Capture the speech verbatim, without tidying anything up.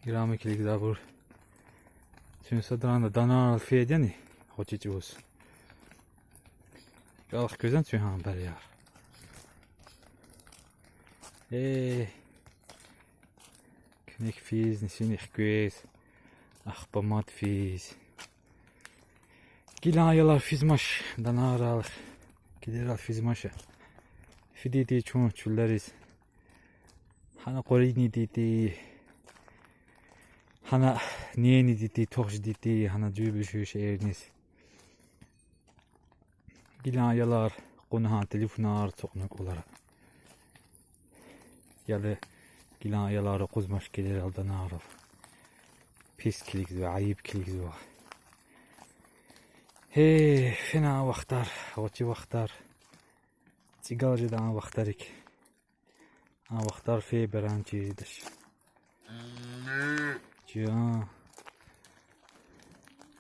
Играми килигзавайбур. Чун садрани данарал фейидани, гъвечӀи чӀавуз. ЧӀал хквезва чун гьа береяр. Э, куьмек физ, нисини хквез, ахпа мад физ. Гилан аялар физмач данарал, килерал физмач. Фидайди чун чуьллериз. Гьана къваридини дайди, гьана нени дайди, тохжи дайди, гьана жуьреба-жуьре шейэриниз. Гилан аялар кьуна гьа телефонар ацукьна кӀвалера. Яда, гилан аялар акъузмач килерал данарал. Пис килигзава, айиб килигзава. Гьей, фена а вахтар, гъвечӀи вахтар. ЦӀигел жеда а вахтарик. А вахтар фейи беран чиридач. Чан.